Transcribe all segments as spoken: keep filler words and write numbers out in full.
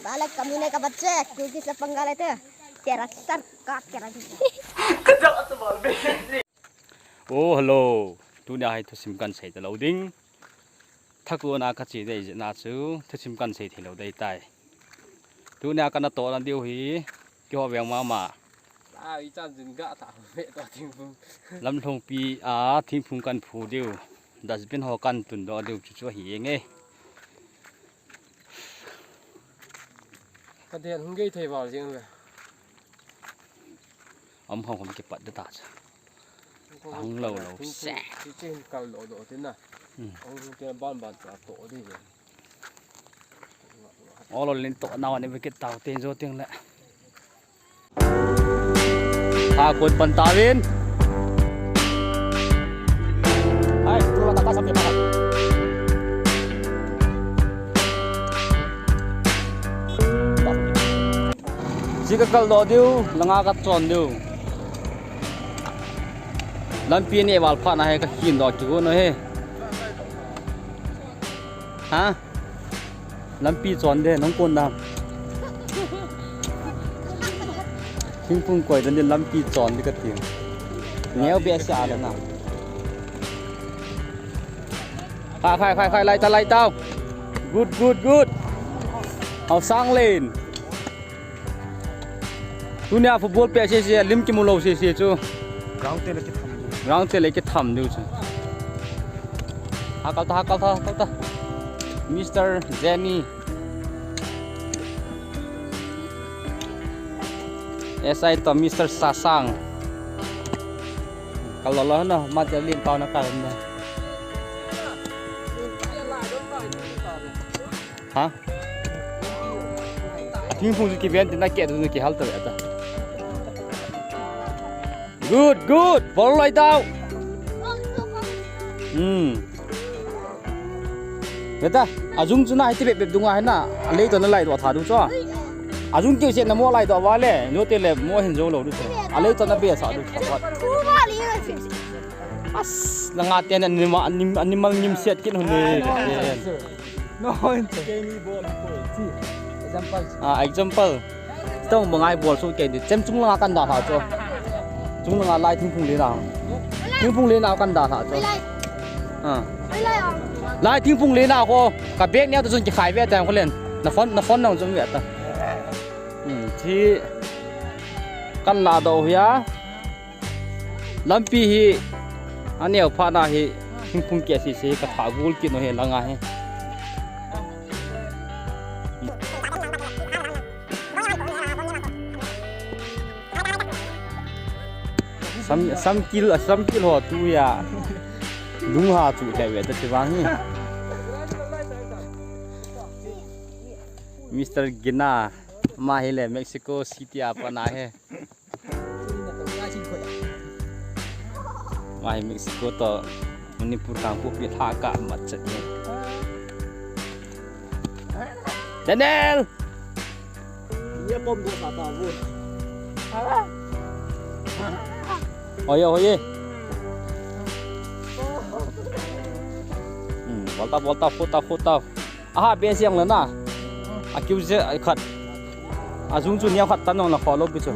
साले कमीने का बच्चे, क्योंकि सब पंगा लेते हैं। तेरा सर काट के रख। Oh, hello. Tunia hi thusim kan sei talou ding. Thakona ka che dei jeh a chu thusim kan sei thei lou dei tai. Tunia ka natohna diu hi kihou veng mama. Sa i chan jin ga ta ve to thingphung. Lamlhongpi a thingphung kan phu diu. Dustbin ho kan tun doh diu chu chu hi nge. Ka den hung gei thei val jing ve. Am hong hom kipat de ta cha. Ang lo lo se. Chi chi hin kal lo do tin na. Hmm. Ang hung te ban ban cha to de. Olo lin to na wa ne be ke tau ten jo ting le. Ha, kon pan tavin. Ai, tu ta ka sam pe pa. Chi ka kal doh diu, langa ka chon diu. Lampi ne val phat na he ka hin doh ki go no he. Ha? Lampi chon de, nong kon dam. Thingphung koi dan de lampi chon de ka ting. Neo be sa da na. Khai, khai, khai, khai, lai ta, lai ta. Good, good, good. Hao sang len. Tunia football pe se se, lim kimu lou se se chu. Ground te le kitham diu. Ground te le kitham diu chu. Ha kal ta, ha kal ta, ha kal ta. Mister Jenny. S I to Mister Sasang. Kal lo lo na, ma te lim pau na kal na. Ha? Thingphung chu kiven tin a ke chu kihal ta ve ta. Good, good. Bol lai tau. Hmm. Beta, ajung chu na hiti bep bep dunga hina. A lei to na lai do tha du chu. Ajung ke se na mo lai do va le. Njo te le mo hin jo lo du chu. A lei to na be sa du chu. As, langa te na animal, animal ngim set kin hon ni. No, inte. Keini bol ko. Si, example. Ah, example. Tong bangai bol su keini. Chem chung langa kan da tha chu. Chung langa lai thingphung le na. Thingphung le na kan da tha chu. Ah. Lai thingphung le na ko. Ka bag neo ta chun kikhai ve ta ko len. Na phone, na phone nang chun ve ta. Hmm, thi kan la do hia. Lampi hi aneo phat na hi thingphung ke se se ka tha gul kit no he langa hi. Sam, sam kil, sam kil ho tu ya. Lung ha chu he ve ta chi vang hi. Mister Gina, ma hi le Mexico City a pa na he. Mai Mexico to Manipur kang pu pi tha ka mat chet ni. Daniel! Ye pom do sa ta bu. Oye, oye. Hmm, volta, volta, fota, fota. Aha, be siang le na. A kiu je, a khat. A jung chu nia khat tan nong la kho lo pi chu.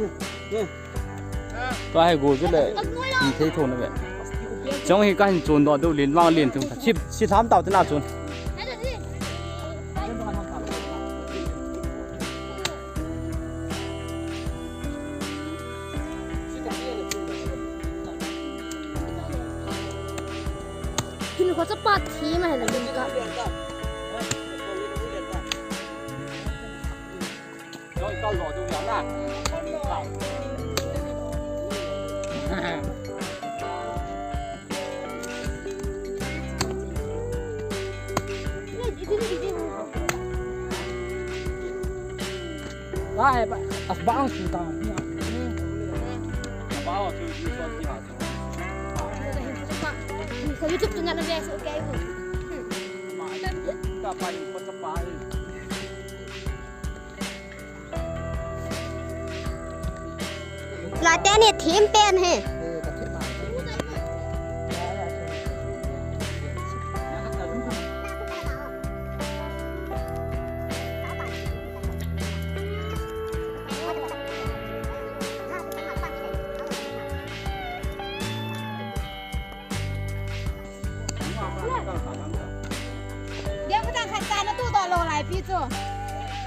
Ka he go je le. Ni thei tho na ve. Chong hi ka hin chun do du lin wang lin tung. Sip, si tham tau te na chun. Hin ko chapa thi ma he la min ka. Choi kal lo du ya na. Ba he ba, as ba ang su ta. Ba o chu chu so ti ha. Ko YouTube channel na be so ke ko. Ka pa yu ko ta pa. Late ni thim pen he.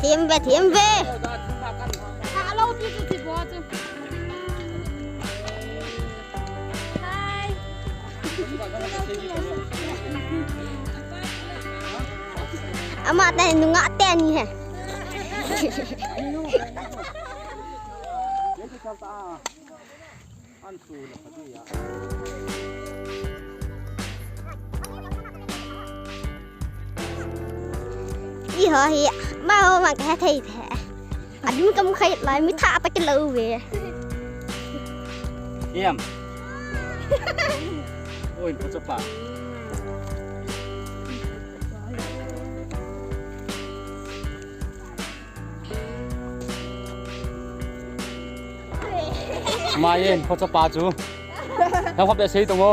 Thim ve, thim ve. Hello, ti chu ti bo chu. Hi. Ama ta nunga te ni he. Iho hi, ma ho ma ka thei the. Adun kam khai lai mi tha ta ke lo ve. Em. Oi, pa chapa. Mai en, pa chapa chu. Nang khop de sei tong o.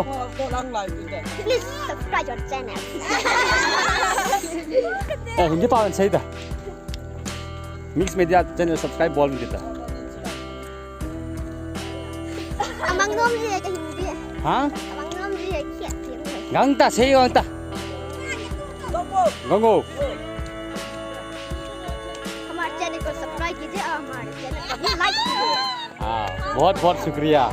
Please subscribe your channel. Eh, Hindi pa man sei ta. Mix Media channel subscribe bol min ta. Amang nom ji ka Hindi. Ha? Amang nom ji khiat. Gang ta sei gang ta. Gang o. हमारे चैनल को सब्सक्राइब कीजिए और हमारे चैनल को भी लाइक कीजिए। हाँ, बहुत बहुत शुक्रिया।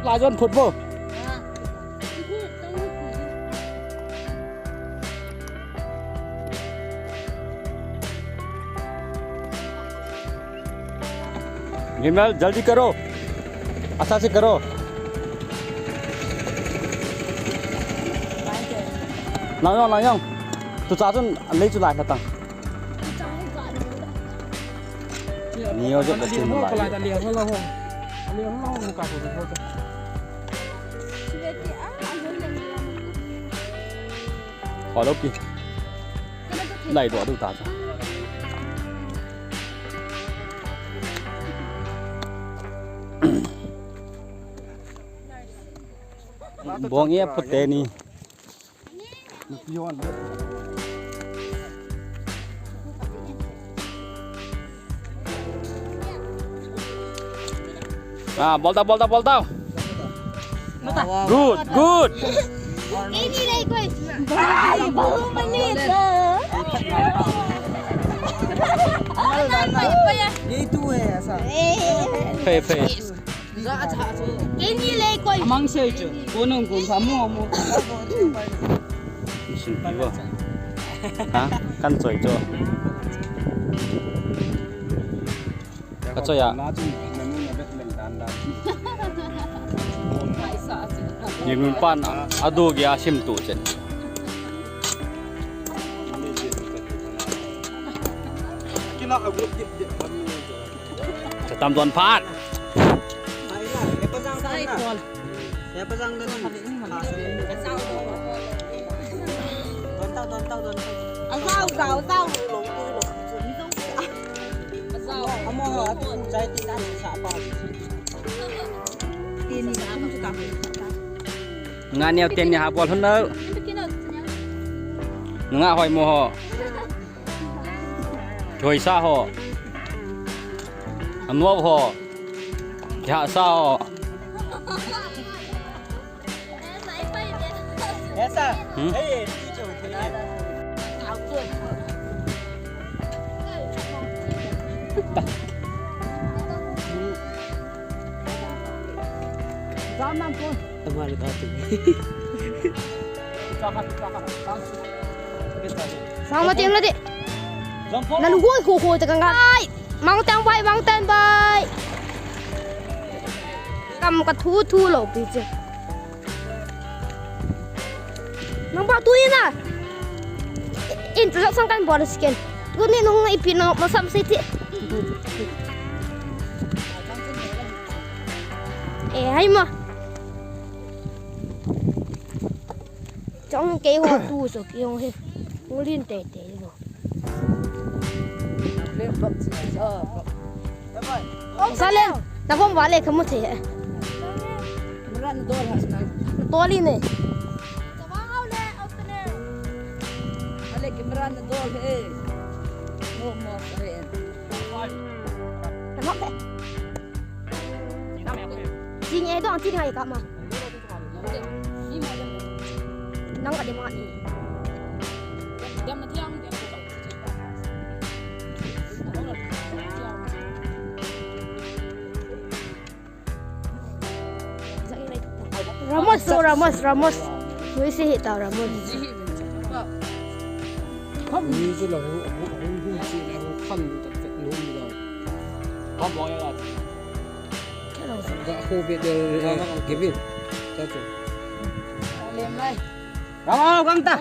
Lai jon phut bo. Gimel, जल्दी करो, अच्छा से करो। Lang jong, lang jong. Tu cha chun lei chu lai kha tang. Ni yo jo da tin lai. Follow pi. Lai do du ta. Bong ye pute ni. Ah, bol tao, bol tao, bol tao. Good, good. Ei, bahut manit. Phei, phei. Keini le koi. Amang sei chu. Ko nung kun sa mo mo. Isin piwa. Ha? Kan choi chu. Ka choi a. Ni nun pan a, adu gi a sim tu chen. Kila a gut dip dip. Sa tam don phat. Sai pol. Azao, zao, zao. Azao. Nga neo ten ni ha bol hun nau. Nga hoi mo ho. Choi sa ho. Amlo ho. Kya sa ho. Hmm? Tamale ka tu. Sang ma tem la de. Nan gol ko ko ta kang ai. Mang tang bai, mang tang bai. Kam ka thu thu lo pi che. Nang ba tu ina. Introduction kan bol skin. Tuni nung ipi nang masam siti. Eh, hai ma. Chong kei ho tu so kei ho he. Ngulin te te lo. Salen, na vom vale kamu the. Mura na dol ha sna. Toli ne. Ale camera na dol he. No mo sare. Tamam de. Sini itu anti ngai kama. Nang ada mati. Ramos, so Ramos, Ramos. Wei se hita Ramos. Ni chu la hu, hu, hu, hu, chi la hu, khan ta pet lu ni la. Ba bo ya la. Kya lo sa? Ga ho be de, eh, give it. Cha chu. Le mai. Rama, kang ta.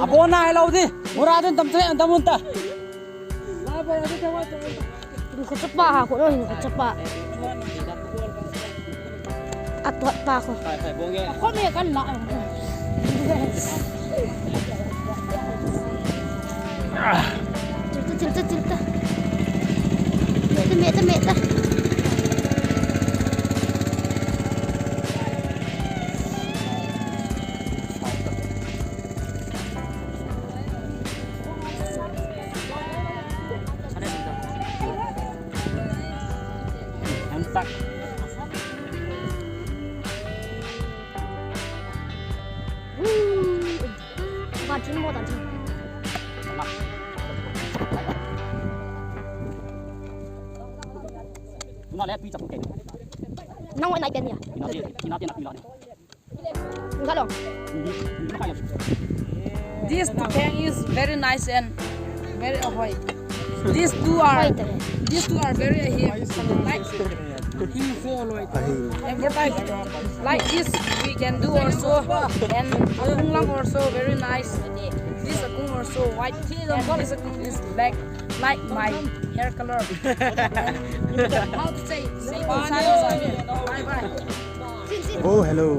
Abona hai lo di. Mura din tam tre, tam un ta. Hin kho chapa ha, kho lo hin kho chapa. Atot pa kho. Kho me kan la. Chil ta, chil ta, chil ta. Me ta, me ta, me ta. Nang wai nai pen ya. Ina te, ina te na pila ne. This thing is very nice and very ahoy. These two are, these two are very ahoy. Like, advertise. Like this, we can do also. And akung lang also very nice. This akung also white. And this akung is black, like my hair color. How to say? Say bye bye. Oh, hello.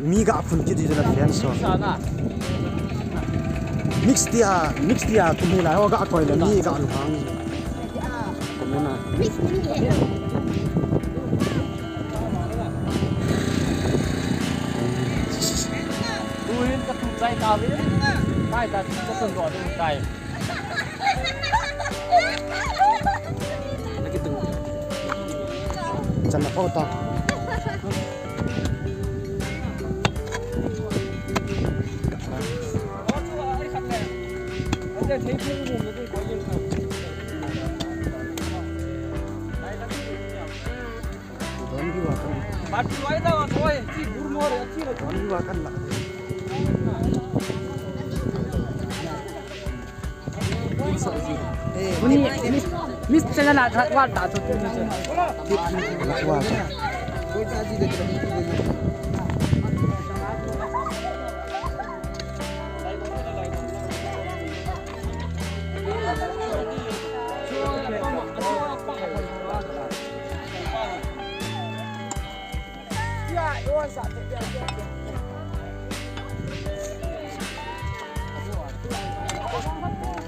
Mi ga phun kit di la fian so. Mix tia, mix tia, tu mi la, o ga koi la, mi ga lu hang. Ko me na. Tuhin ka tu chai ta le. Chai ta, ka tun do chai. Chan na pau ta. Uni, Miss, Miss Channel a lhah val ta chu. Lhah val ta.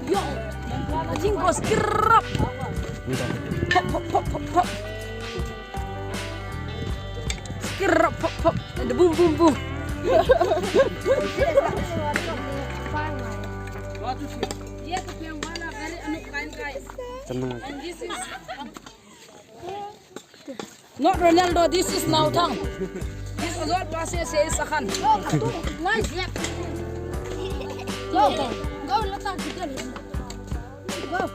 Yo, jing ko skirap. Pop, pop, pop, pop, pop. Skirap, pop, pop. And boom, boom, boom. Tenang. And this is Not Ronaldo, this is Naothang. This is all passes, he is Sakhan. Nice, yeah. Go, go, go, let's go. Go.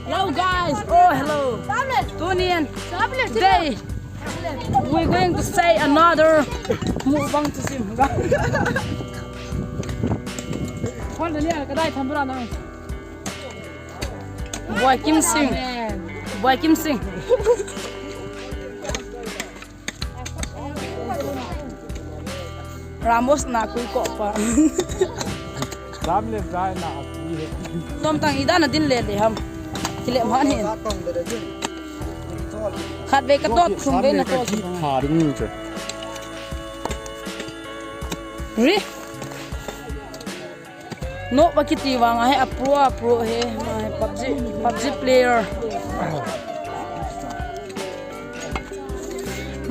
Hello, guys. Oh, hello. Tuni in. Today, we're going to say another mukbang to see. Boy Kim Sing. Boy Kim Sing. Ramos na kui ko pa. Lam le zai na kui he. Lom tang ida na din le le ham. Kile man hin. Khat ve ka tot sum ve na tot. Pha ding ni chu. Ri. No, ba kiti vang a he a pro, a pro he, ma he PUBG, PUBG player.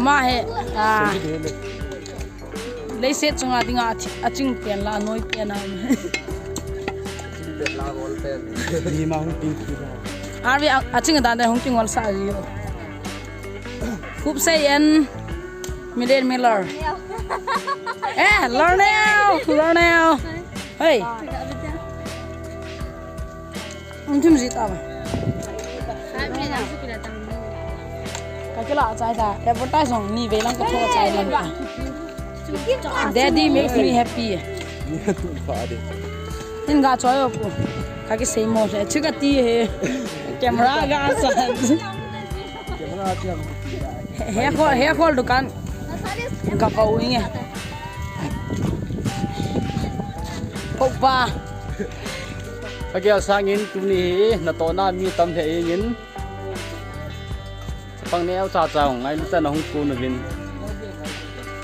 Ma he, ah, leiset chunga dinga a thi-, a ching pen la, a noi pen a. Ni ma hung pin ki la. Army a, a ching dan de hung king wal sa ji ho. Khupsei and Milen Miller. Eh, Lorneo, Lorneo. Hey. Unthim ji ta ba. Ka kila chai ta. Advertise jong ni ve lang ka tho chai lang. Daddy makes me happy. Ni tu pa de. Hin ga choi o pu. Ka kisei mo le. Chu ka ti he. Camera ga sa. He, he khol, he khol dukan. Ka pa u inge. Ko pa. Ka gel sangin tuni hi natohna mi tam he ingin. Chapang neo cha cha ngai lu ta na hung ko nu vin.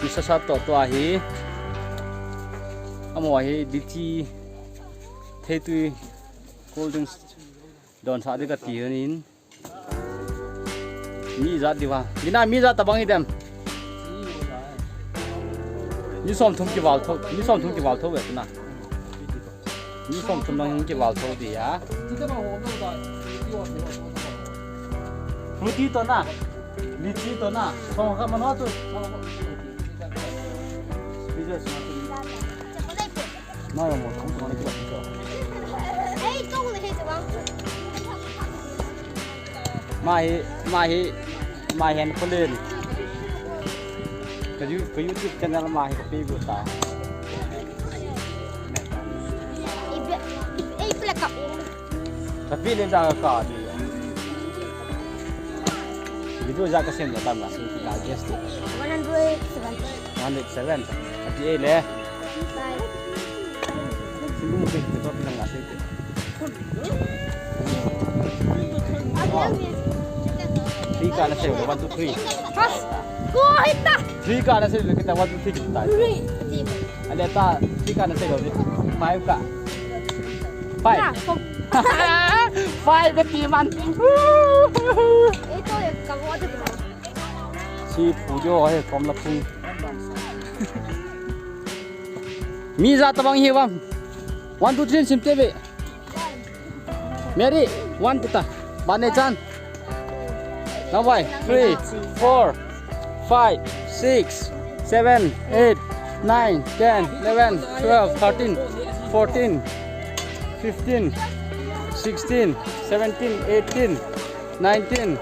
Mi sa sa to to ahi. Amo ahi D T thei tui cold drinks don sa de ka ti hin. Mi ijat diu ham. Gina mi ijat tabang idem. Mi som thum kival tho, mi som thum kival tho ve na. Mi som thum nang kival tho dia. Fruity to na. Lychee to na. Som ka man ho tu. Chocolate. Nai mo tong tong ni kila kila. Ei, tong ni he tong. Mahi, mahi, mahi an kulen. Ka You-, ka YouTube channel mahi ka pe gu ta. Ei, ei, pula ka. Tapi le ja ka di. Video ja ka sem da tam ga se ki la guest. One hundred seven. One hundred seven. Ati e le. Bye. Singum ke ke to pinang ga se ke. Three ka na se one, two, three. Pas. Ko hita. Three ka na se kita one, two, three kita. Three. Ale ta, three ka na se lo. Five ka. Five. Five ka ti man. Ito yung kamote. Si pu jo he kom la pu. Mi ja tabang hi bam. One, two, three, sim te be. Mary, one, two, ta. Bane chan. Now why? Three, four, five, six, seven, eight, nine, ten, eleven, twelve, thirteen, fourteen, fifteen, sixteen, seventeen, eighteen, nineteen,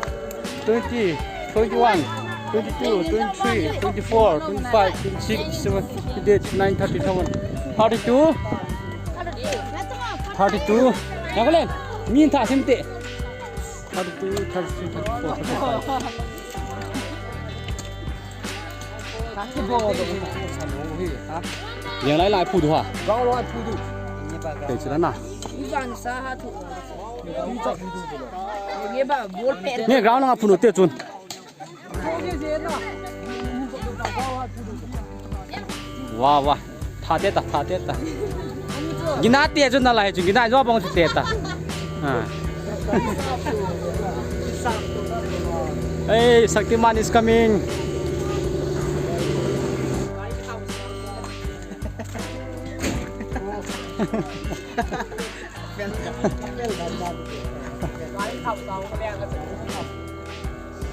twenty, twenty-one, twenty-two, twenty-three, twenty-four, twenty-five, twenty-six, twenty-seven, twenty-eight, nine, thirty, thirty-one, thirty-two, thirty-two. Yang ko len, min tha sim te. Thirty-two, thirty-three, thirty-four, thirty-five. Yang lai lai phu du ha. Gao lai phu du. Te chila na. Iban sa ha thu. Nge ground nga phu nu te chun. Wah, wah. Tha te ta, tha te ta. Gina te chu na lai chu, gina jo bang chu te ta. Ha. Hey, Shaktiman is coming.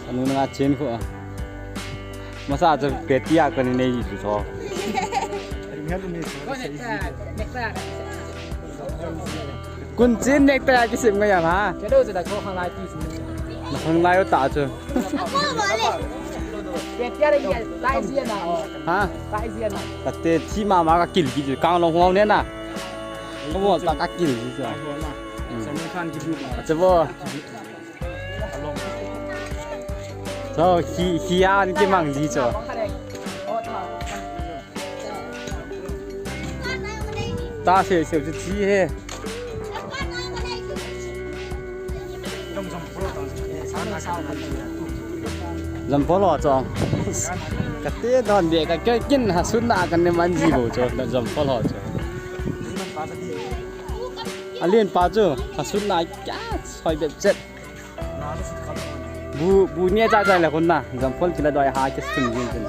Anu na chen ko. Masa chu peti a kani nei chu so. Kun chin nek ta ki sim ngai ma. Ke do chu da ko khang lai ti chu. Na khang lai ta chu. Peti a ri ya tai ji na. Ha? Tai ji na. Ka te chi ma ma ka kil ki chu kang long hong ne na. Abo ta ka kin ji chu. Ai, ho na. Hmm. Salman Khan ki bu. Acha bo. Cho, khi, khi an kimang ji cho. Ta se se chu chi he. Jampol ho cho. Ka te don de ka ke kin ha sun na ka ne man ji bo cho. Jampol ho cho. Alin pa chu ha sun na kya soi bep chet. Bu, bu nia cha cha le khun na, jampol kila doi ha kisun jin jin.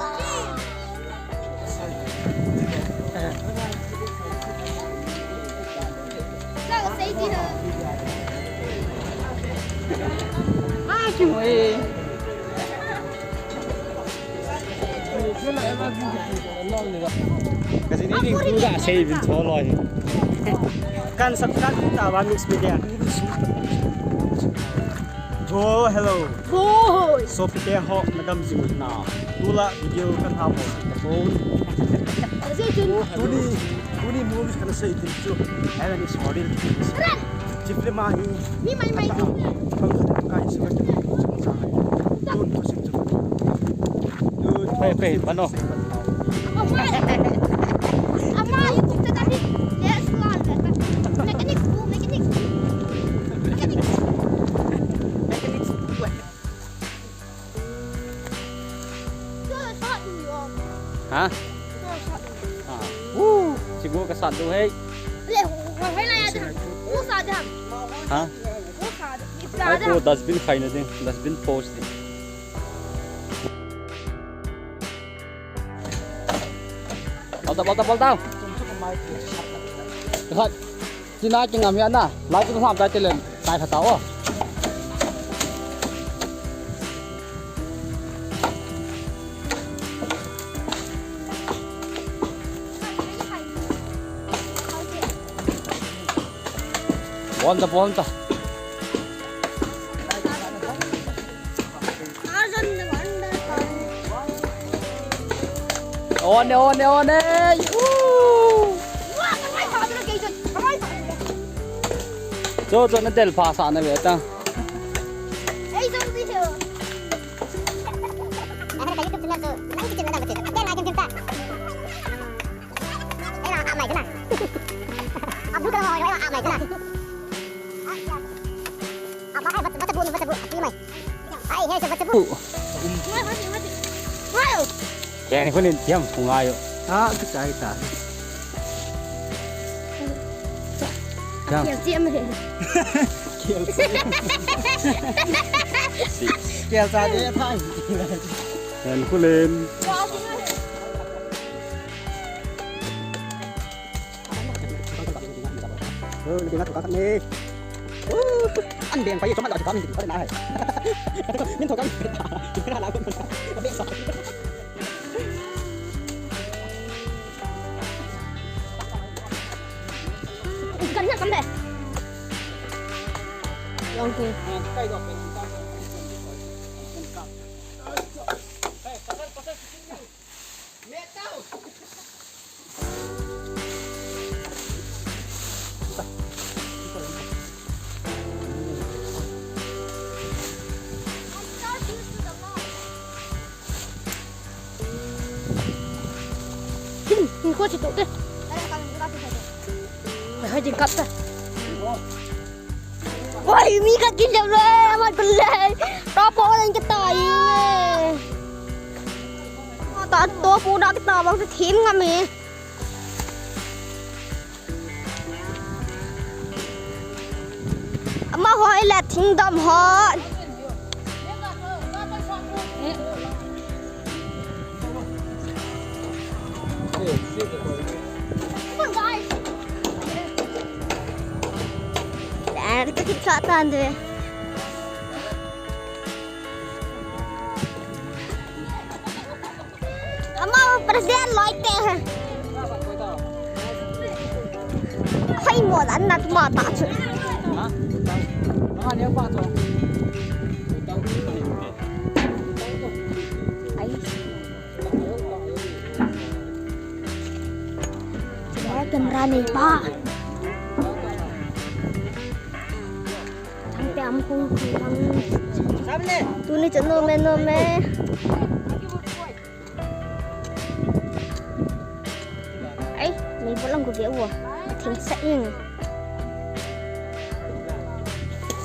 Ah, kimu e. Kasi ni ding tu ga sei bin cho loi. Kan subscribe ta ba Mix Media. Bro, hello. Bro. Sopite ho, madam jing na. Tula video kan ha mo. Phone. Tuni, tuni movies kan sei tin chu. Heaven is for real. Chifle ma hi. Mi mai mai. Kan kan kai su kan. Tun ko sim chu. Pe, pe, mano. Ama, YouTube te tadi. Yes, la. Mechanics, mechanics. Mechanics. Mechanics. Ha? Ha. Woo! Sigo ka sat do hai. Ha? Ai ko dustbin khai na ding, dustbin post ding. Palta, palta, palta. Khat. Tina kingam hi ana. Lai tu ham tai telen. Tai khat ta o. Bon ta, bon ta. On e, on e, on e. Woo! Cho, cho, na del pha sa na ve ta. Ai, he, se bacha bu. Kaya ni kunin tiam ku ngayo. Ah, kita, kita. Tiam. Kial tiam he. Kial sa de thai. Yan kulen. Ơ, na dinga tuka khat ne. Ơ, an beng pai, chom an la tuka min tuka na hai. Min tuka min. Tuka na la ko. Beng so. Kan ya kan be. Yang ke. Hin, hin ko chi to te. Hai, hai, jing kap ta. Oi, mi ka kin jam le, amat pelai. Topo lang kita ini. Ta topo dah kita bang tu thim ngam e. Ama hoi le thing dam hoi. Dah, kita kita tan deh. Ama president loi te hai. Hai mo lan na tuma ta chu. Ai. Camera nei pa. Te am hung hung hang. Tuni chu nom e, nom e. Ai, mi bolang ko ve ua. Thing sa ing.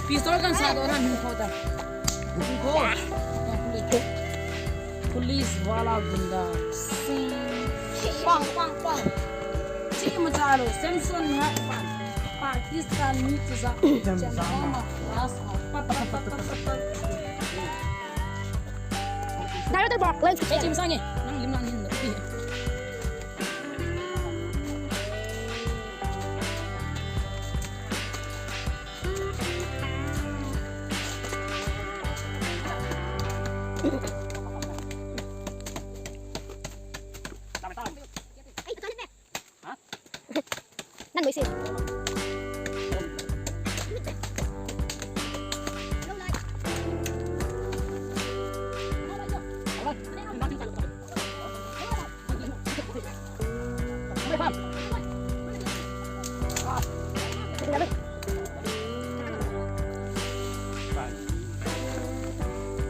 Pistol kan sa do ran hung ko ta. Hung ko. Police wala gunda. Sing. Pang, pang, pang. Chi ma cha lo, Samson ha, pang. Pakistan ni tu za. Jam, jam. Dai, dai, dai, dai. Hey, Jim Sang, eh. Nang lim lang hin.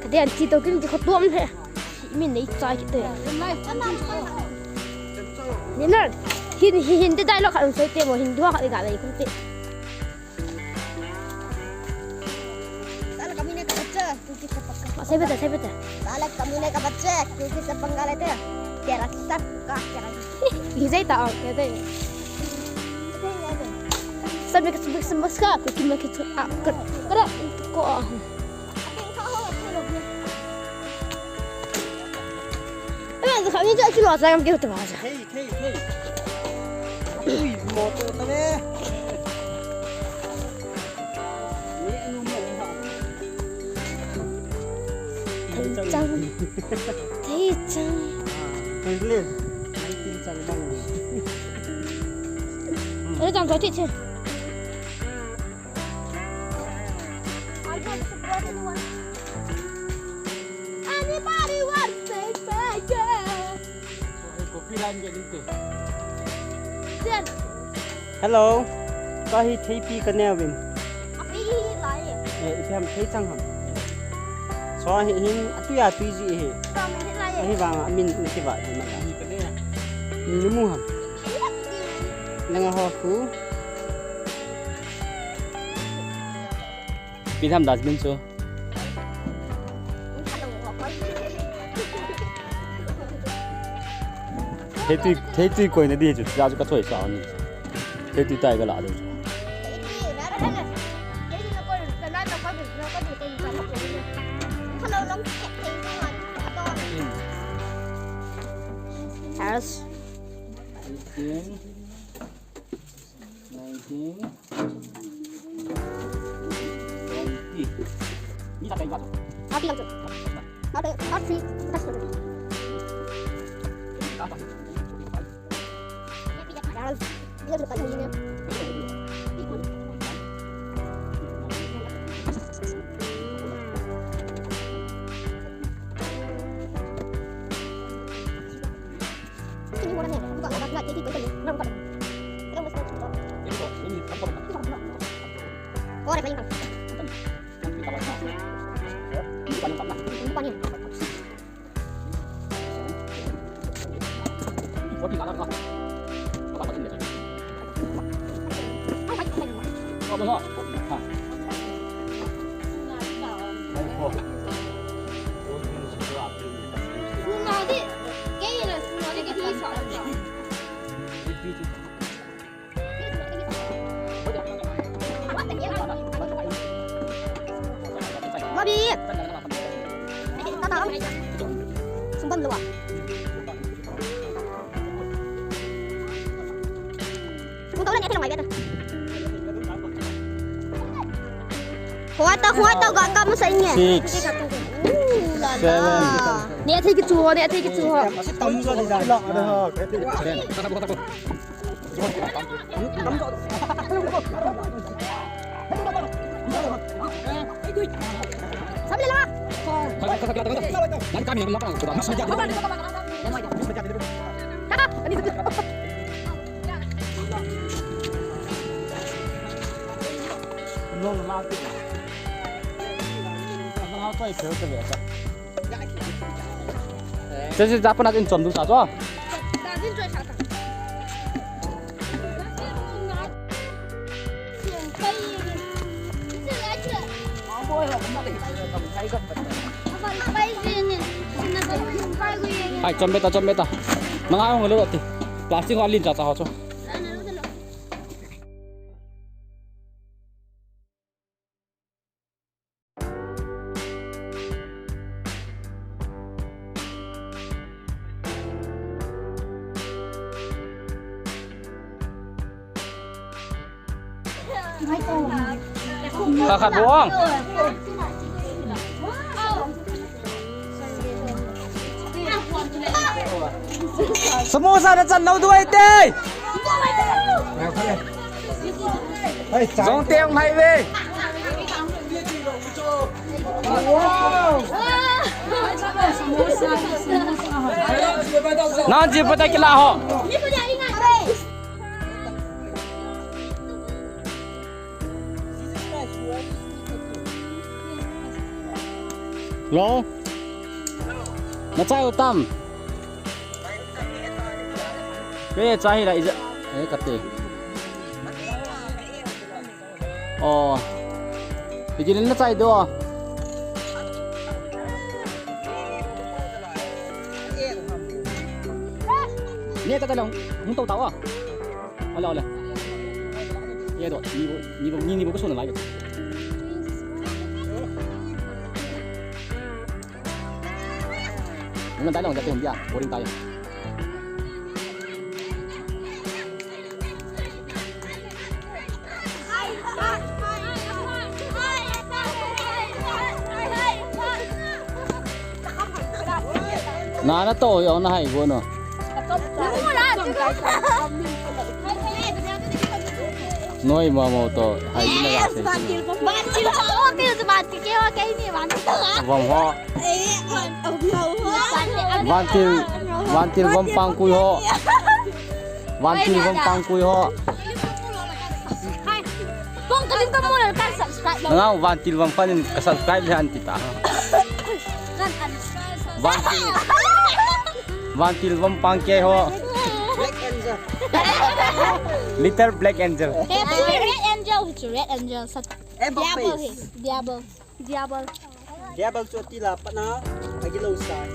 Ka den ti to kin ti kho tuam he. Min nei chai ki te. Ni na. Hin, hin, hin te dai lo kha soi te mo hin dua kha ga le kun te. साला कमीने का बच्चा, तू किससे पंगा? Sai bata, sai bata. साला कमीने का बच्चा, तू किससे पंगा लेते? तेरा सर का तेरा. Ki zai ta, oh, ki zai. Sabi ka, sabi ka, sabi ka, ki ma ki tu, ah, ka, ka, ko, ah. Hey, hey, hey. Ui, motor ta ve. Thei chang. Thei chang. Thei le. Thei chang bang. Thei chang cho thei chang. Anybody want to take my girl? Hello. Ka hi theipi ka neo vin. Api hi lai. Eh, ipi ham thei chang ham. So hi hin atui atui ji hi. Ka min hi lai. Ahi vang amin ni ki va ji ma ka. Ni mu ham. Nang a ho ku. Pi tham dustbin chu. Thei tui, thei tui koina di chu, chu ka thoi sa ni. Thei tui tai ka la di chu. Yes. Nineteen, twenty. Ni sa kaiba. Ati lang tu. Ati, ati, ati. Yan. Yan, yan, yan. Bobby! Sumban lua. Khuai ta, khuai ta, ga kam sa inge. Six. Ooh, la la. Seven. Ne thei ki chu ho, ne thei ki chu ho. Ten. Samle la. Kaka, ani. Che, che, ja pana in chom du ta cho. Hai, chom beta, chom beta. Nang ai hong lo ti. Plastic ho lin cha cha ho cho. Kha khat bou ang. Samosa na chan nau duai te. Jong te ang mai ve. Nan ji pata kila ho. Lo. Na chai u tam. Ke chai hi la ija. Eh, kate. Oh. Ijin na chai do. Ni ka ta long, hung to ta wa. Ole, ole. Ye do, ni bo, ni bo, ni, ni bo ko so na lai. Ni na ta long ja te hum dia, boring ta. Na, na to, yo, na hai, go, no. Noi, ma, mo, to, hai, na, ga, se. Vantil, oh, pil, vantil, ke, wa, ke, ni, vantil, ah. Vom, ho. Eh, van, oh, no, ho. Vantil, vantil, vom, pang, kui, ho. Vantil vom pang kui ho. Hai. Kong ka lim ka mu le kan subscribe lo. Ngau vantil vom panin ka subscribe le an ti ta. Kan kan. Vantil. Vantil vom pang ke ho. Black Angel. Little Black Angel. Hey, red angel, red angel. Sat. Devil he. Devil. Devil. Devil chu ati la pat na, agi lo sai.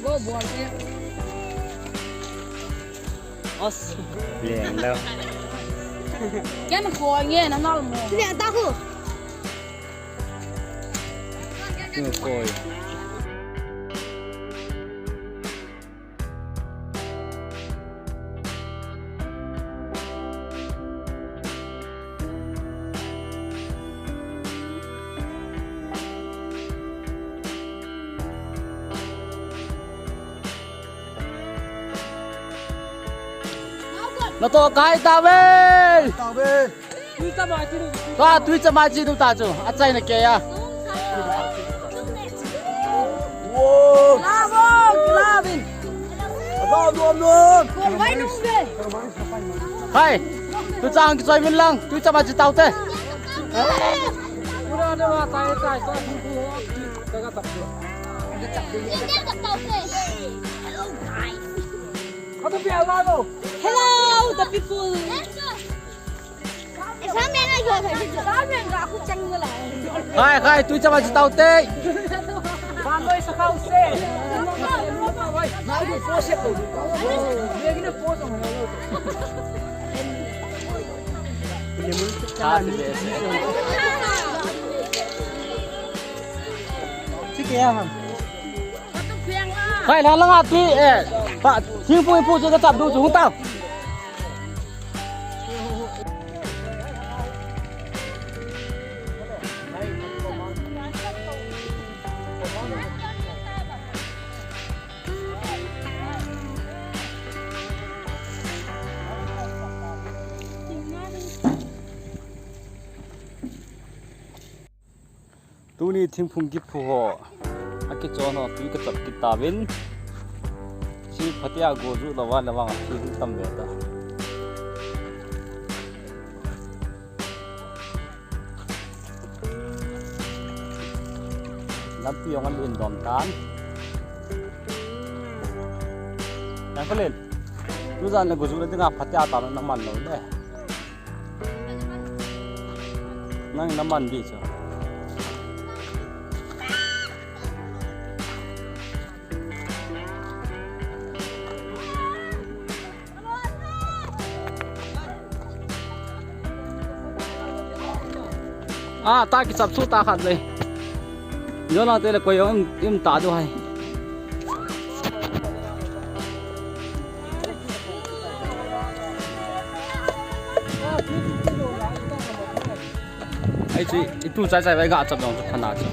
Go, boy. Os. Leng lo. Ken khoi nge na nal mo. Leng ta khu. Ken khoi. Na to kai ta ve. Ta ve. Tui chama chi du. Ta tui chama chi du ta chu. A chai na ke ya. Wo. Lavo, lavin. Lavo, lavo. Kong vai nung ve. Hai, tu chang ki choi min lang, tu chama chi tau te. Hello, the people. Hai, hai, tu chama chi tau te. Hai, la langa tui, eh, pa, thingpui pu chu ka chap du chu hung tau. Tuni thingphung kiphu ho, akichon ho, tui kachap kit tauvin. Chi phatea go ju lou va le vang a thi hung tam ve ta. Lampi jong an len dom tan. Nang Palen, tujan le go ju le dinga phatea ta na man lou le. Nang na man di chu. A, ta kichap chu ta khat le. Jona te le koi jong im, im ta du hai. Ai chu, itu chai chai vai ga chap jong chu phana chu.